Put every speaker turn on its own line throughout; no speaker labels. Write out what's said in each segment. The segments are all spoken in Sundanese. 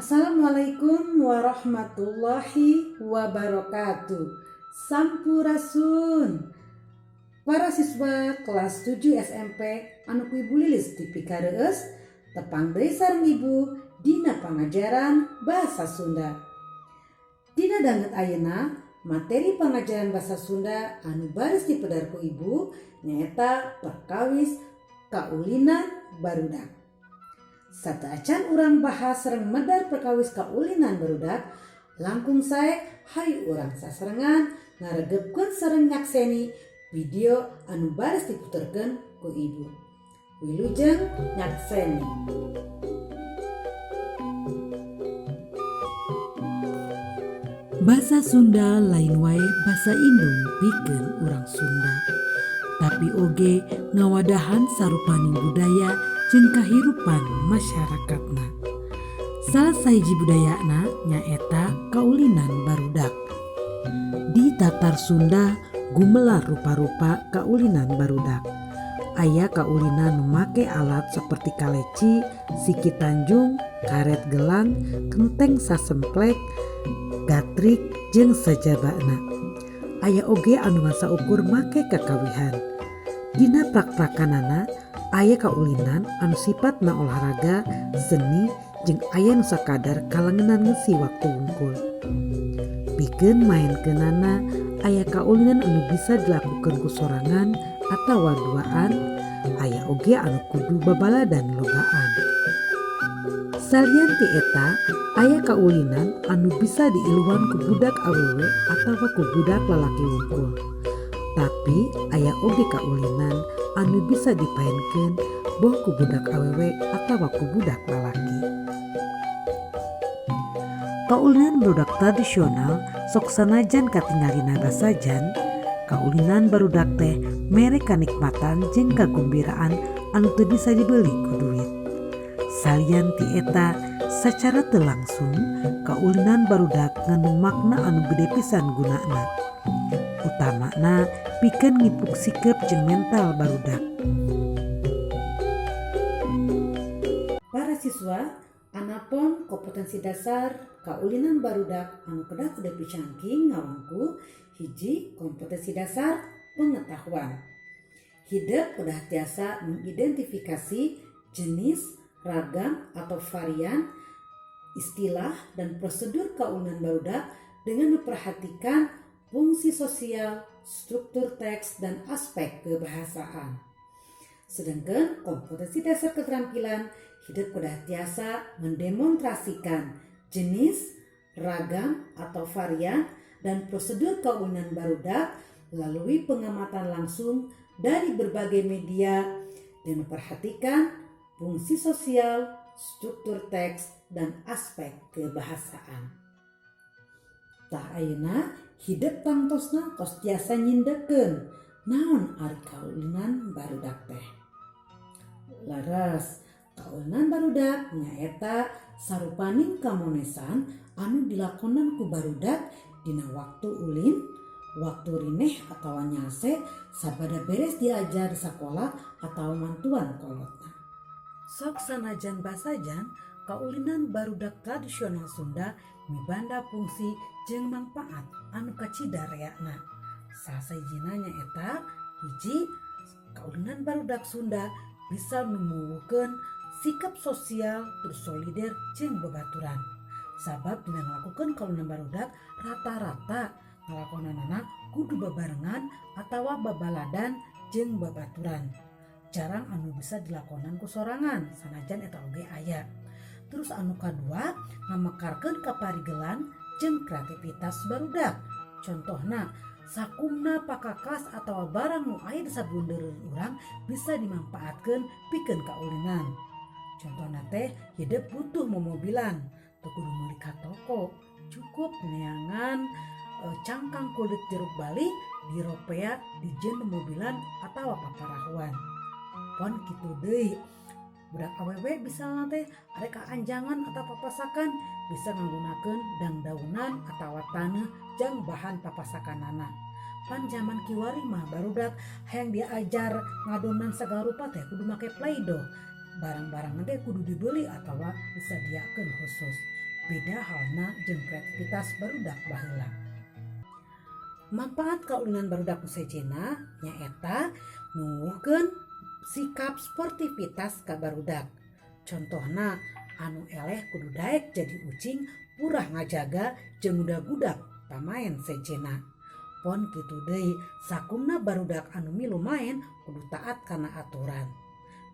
Assalamualaikum warahmatullahi wabarakatuh. Sampurasun. Para siswa kelas 7 SMP anu ku Ibu Lilis dipikareueus, tepang deui sareng Ibu dina pangajaran Bahasa Sunda. Dina danget ayeuna, materi pangajaran Bahasa Sunda anu baris dipedar ku Ibu nyaeta perkawis kaulinan barudak. Sateuacan urang bahas sareng medar perkawis kaulinan barudak, langkung sae hayu urang sasarengan ngaregepkeun sareng nyakseni video anu baris diputerkeun ku Ibu. Wilujeng nyakseni. Basa Sunda lain wae basa indung pikeun urang Sunda, tapi oge ngawadahan sarupaning budaya jeung kahirupan masyarakatna. Salah sahiji budayana nyaeta kaulinan barudak. Di Tatar Sunda gumelar rupa-rupa kaulinan barudak. Aya kaulinan nu make alat seperti kaleci, siki tanjung, karet gelang, kenteng sasemplek, gatrik jeung sajabana. Aya oge anu ngan saukur make kakawihan. Dina prak-prakanana aya kaulinan anu sipatna olahraga, seni, jeung aya nu sakadar kalengenan ngeusi waktu wungkul. Pikeun maenkeunana aya kaulinan anu bisa dilakukeun ku sorangan atawa duaan, aya oge anu kudu babaladan lobaan. Salian ti eta, aya kaulinan anu bisa diiluan ku budak awewe atawa ku budak lalaki wungkul. Tapi aya oge kaulinan anu bisa dipaenkeun boh ku budak awewe atawa ku budak lalaki. Kaulinan barudak tradisional sok sanajan katingalina basajan, kaulinan barudak teh mere kanikmatan jeung kagumbiraan anu teu bisa dibeli ku duit. Salian ti eta, sacara teu langsung kaulinan barudak ngandung makna anu gede pisan gunana. Utamana pikeun ngipuk sikep jeung mental barudak. Para siswa, anapon kompetensi dasar kaulinan barudak anu kedah kudu picangking ngawangku hiji, kompetensi dasar pengetahuan. Hidep kedah tiasa mengidentifikasi jenis, ragam atau varian, istilah dan prosedur kaulinan barudak dengan memperhatikan fungsi sosial, struktur teks, dan aspek kebahasaan. Sedangkan kompetensi dasar keterampilan, hidep kedah tiasa mendemonstrasikan jenis, ragam atau varian, dan prosedur kaulinan barudak melalui pengamatan langsung dari berbagai media dan memperhatikan fungsi sosial, struktur teks, dan aspek kebahasaan. Tah, ayeuna hidep tangtosna tos tiasa nyindekeun naon ari kaulinan barudak teh. Leres, kaulinan barudak nyaeta sarupaning kamonesan anu dilakonan ku barudak dina waktu ulin, waktu rineh atawa nyase sabada beres diajar di sakola atau mantuan kolotna. Sok sanajan basajan, kaulinan barudak tradisional Sunda mibanda fungsi jeung mangpaat anu kacida reana. Salah sahijina nyaeta hiji, kaulinan barudak Sunda bisa numuwuhkeun sikap sosial terus solider jeung babaturan. Sabab dina ngalakukeun kaulinan barudak rata-rata ngalakonanana kudu babarengan atawa babaladan jeung babaturan. Jarang anu bisa dilakonan ku sorangan, sanajan eta oge aya. Terus anu kadua, ngamekarkeun kaparigelan jeung kreativitas barudak. Contohna, sakumna pakakas atawa barang nu aya di sabundereun urang bisa dimanfaatkeun pikeun kaulinan. Contohna teh, hidep butuh momobilan, teu kudu meuli ka toko, cukup neangan cangkang kulit jeruk bali diropea dijieun momobilan atawa paparahuan. Pon kitu deui, budak awewe misalna teh arek anjangan atau papasakan bisa nganggunakeun dangdaunan atawa taneuh jang bahan papasakanana. Pan zaman kiwari mah barudak hayang diajar ngadonan sagala rupa teh kudu make playdoh. Barang-barang teh kudu dibeli atawa disadiakeun khusus. Beda halna jeung kreativitas barudak baheula. Manfaat kaulinan barudak nu sejenna nyaeta numbuhkeun sikap sportivitas ka barudak. Contohna, anu eleh kudu daek jadi ucing purah ngajaga jeung ngudag-gudag pamaen sejenna. Pon kitu deui, sakumna barudak anu milu maen kudu taat kana aturan.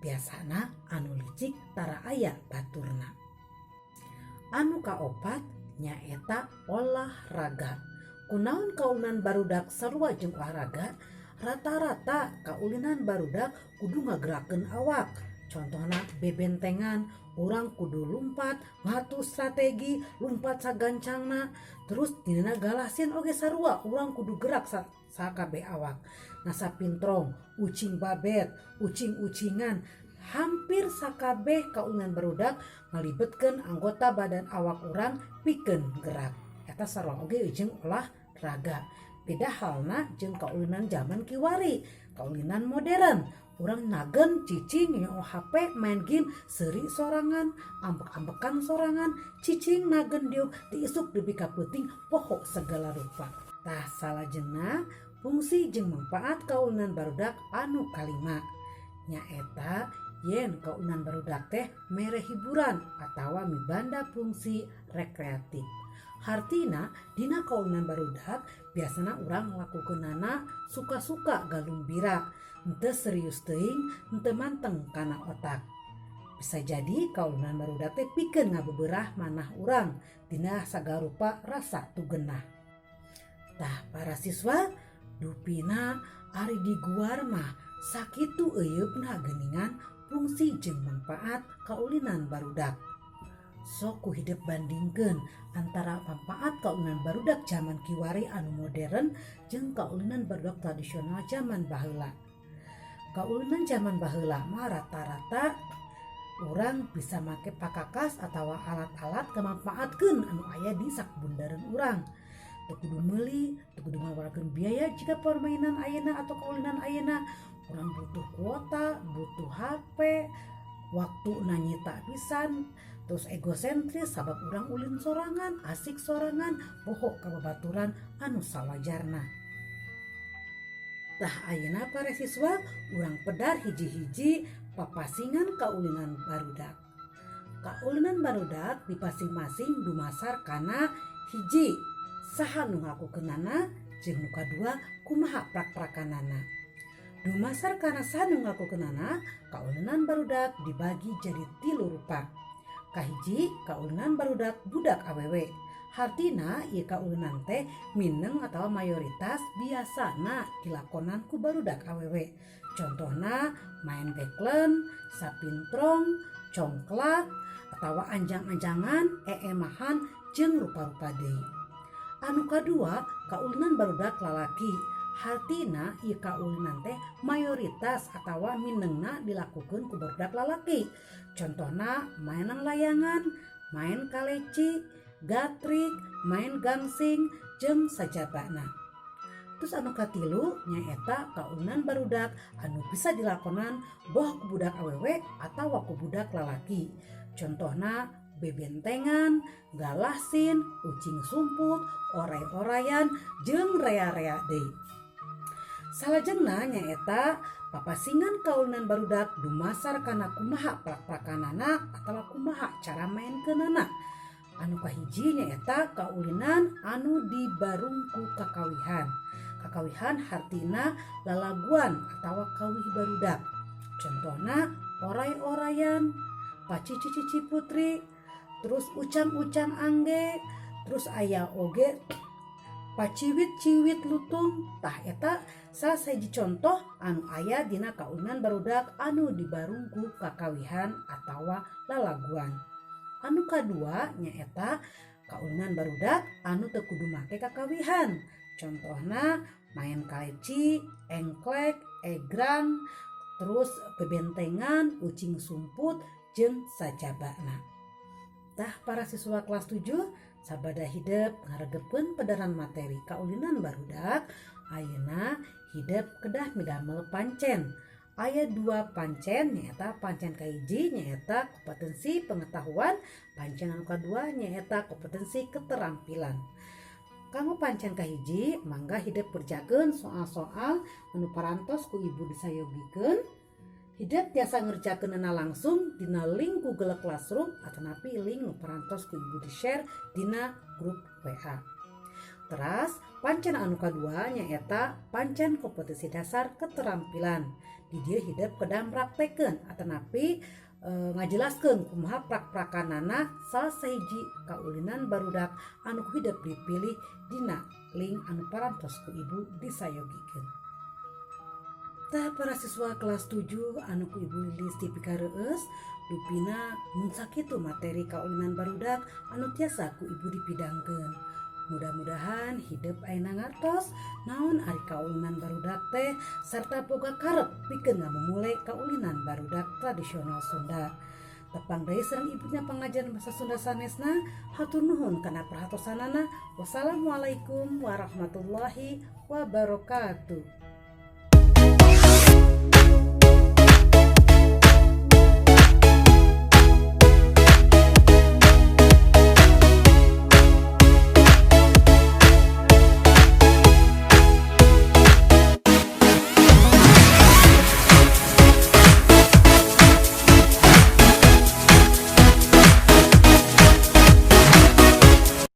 Biasana anu licik tara aya baturna. Anu kaopat nyaeta olahraga. Kunaon kaulinan barudak sarua jeung olahraga? Rata-rata kaulinan barudak kudu ngagerakeun awak. Contohna bebentengan, urang kudu lumpat, ngatur strategi, lumpat sagancangna. Terus dina galasin oge sarua, urang kudu gerak sakabeh awak. Nah, sapintrong, ucing babet, ucing-ucingan, hampir sakabeh kaulinan barudak ngalibetkeun anggota badan awak urang pikeun gerak. Eta sarua oge jeung olahraga. Beda halna jeung kaulinan zaman kiwari, kaulinan modern. Urang nagen cicing nyoo HP, main game, seuri sorangan, ambek-ambekan sorangan, cicing nagen diuk ti isuk dugi ka peuting, poho segala rupa. Tah, salajengna fungsi jeung manfaat kaulinan barudak anu kalima nyaeta yen kaulinan barudak teh mere hiburan atawa mibanda fungsi rekreatif. Hartina, dina kaulinan barudak biasana urang ngalakukeunana suka-suka, galumbira, henteu serius teuing, henteu manteng kana otak. Bisa jadi kaulinan barudak teh pikeun ngabeberah manah urang dina sagarupa rasa teu genah. Tah, para siswa, dupina ari diguar mah sakitu euyeupna geuningan fungsi jeung manfaat kaulinan barudak. Sok ku hidep bandingkeun antara manfaat kaulinan barudak zaman kiwari anu modern jeung kaulinan barudak tradisional zaman baheula. Kaulinan zaman baheula mah rata-rata urang bisa make pakakas atawa alat-alat kamanfaatkeun anu aya di sakbundaran urang. Teu kudu meuli, teu kudu ngaluarkeun biaya jiga permainan ayeuna atau kaulinan ayeuna. Urang butuh kuota, butuh HP, waktu nyita pisan, terus egosentris sabab urang ulin sorangan, asik sorangan, poho ka babaturan anu sawajarna. Tah, ayeuna para siswa, urang pedar hiji-hiji papasingan kaulinan barudak. Kaulinan barudak di masing-masing dumasar kana hiji, saha nu ngalakukeunana, jeung nu kadua, kumaha prak-prakanana. Dumasar kana saha nu ngalakukeunana, kaulinan barudak dibagi jadi tilu rupa. Kahiji, kaulinan barudak budak awewe. Hartina, ieu kaulinan teh mineng atau mayoritas biasana dilakonan ku barudak awewe. Contohna main beklen, sapintrong, congklak, atawa anjang-anjangan, eemahan, jeung rupa-rupa deui. Anu kadua, kaulinan barudak lalaki. Hartina, ieu kaulinan teh mayoritas atawa minengna dilakukeun ku barudak lalaki. Contohna mainan layangan, main kaleci, gatrik, main gangsing, jeung sajabana. Terus anu katilu nyaeta kaulinan barudak anu bisa dilakonan boh ku budak awewe atawa ku budak lalaki. Contohna bebentengan, galasin, ucing sumput, oray-orayan, jeung rea-rea deui. Salajengna nyaeta papasingan kaulinan barudak dumasar kana kumaha prak-prakanana atawa kumaha cara maenkeunana. Anu kahiji nyaeta kaulinan anu dibarung ku kakawihan. Kakawihan hartina lalaguan atawa kawih barudak. Contohna oray-orayan, pacici-cici putri, terus ucang-ucang angge, terus aya oge paciwit-ciwit lutung. Tah, eta salah sahiji contoh anu aya dina kaulinan barudak anu dibarung ku kakawihan atawa lalaguan. Anu kadua nyaeta kaulinan barudak anu teu kudu make kakawihan. Contohna main kaleci, engklek, egrang, terus bebentengan, ucing sumput, jeung sajabana. Tah, para siswa kelas 7, sabada hidep ngaregepkeun pedaran materi kaulinan barudak, ayeuna hidep kedah midamel pancen. Aya dua pancen, nyaeta pancen kahiji nyaeta kompetensi pengetahuan, pancen anu kadua nyaeta kompetensi keterampilan. Kanggo pancen kahiji, mangga hidep kerjakeun soal-soal anu parantos ku ibu disayogikeun. Hidep tiasa ngerjakeunana langsung dina link Google Classroom atanapi link nu parantos ku ibu di share dina grup WA. Teras pancen anu kadua nyaeta pancen kompetensi dasar keterampilan. Di dieu hidep kedah praktekeun atanapi ngajelaskeun kumaha prak-prakanana salah sahiji kaulinan barudak anu ku hidep dipilih dina link anu parantos ku ibu disayogikeun. Tah, para siswa kelas 7 anu ku ibu Lilis dipikareueus, dupina mun sakitu materi kaulinan barudak anu tiasa ku ibu dipidangkeun. Mudah-mudahan hidep ayeuna ngartos naon ari kaulinan barudak teh sarta boga karep pikeun ngamumule kaulinan barudak tradisional Sunda. Tepang deui sareng ibu dina pangajaran bahasa Sunda sanesna. Hatur nuhun kana perhatosanana. Wassalamualaikum warahmatullahi wabarakatuh.